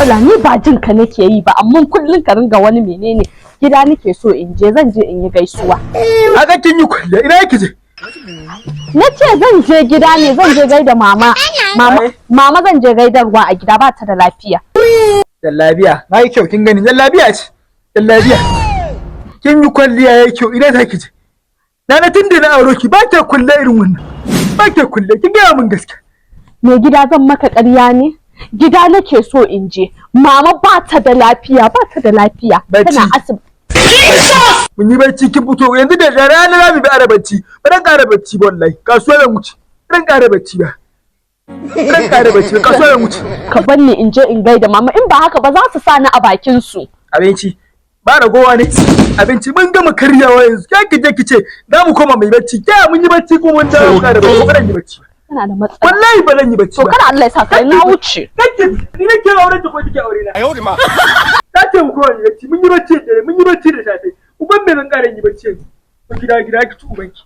Matsala ni ba jin ka nake yi ba, amma kullun ka ringa wani menene. Gida nake so in je, zan je in yi gaisuwa. Haka kin yi kwalliya, ina yake je? Na ce zan je gida ne, zan je gaida mama. Mama, mama zan je gaidarwa a gida, ba ta da lafiya. Jallabiya, na yi kyau, kin gani, jallabiya ce. Jallabiya. Kin yi kwalliya, yayi kyau, ina za ki je? Na tun da na auro ki ba ta kulle irin wannan. Ba ta kulle, ki gaya min gaskiya. Mai gida, zan maka ƙarya ne? Gida nake so in je. Mama ba ta da lafiya, ba ta da lafiya. Bacci. Tana asibiti. Mun yi bacci kin fito, yanzu da rana za mu bi ara bacci. Ba dan ƙara bacci ba wallahi. Kasuwa zan wuce. Ba dan ƙara bacci ba. Ba dan ƙara bacci ba, kasuwa zan wuce. Ka bar ni in je in gaida mama, in ba haka ba za su sa ni a bakin su. Abinci. Ba ragowa ne. Abinci mun gama karyawa yanzu. Ya ki je ki ce za mu koma mai bacci. Ke mun yi bacci kuma mun dawo ƙara bacci. Ba zan yi bacci ba. Tana da matsala. Wallahi ba zan yi bacci To ba. kada Allah ya sa kai na wuce. Kake ni nake auren ki ko kike aure na? Ta ce mu kowa yi bacci, mun yi bacci da dare, mun yi bacci da safe. Uban me zan ƙara yi bacci yanzu? Ko gida gida ki ci ubanki.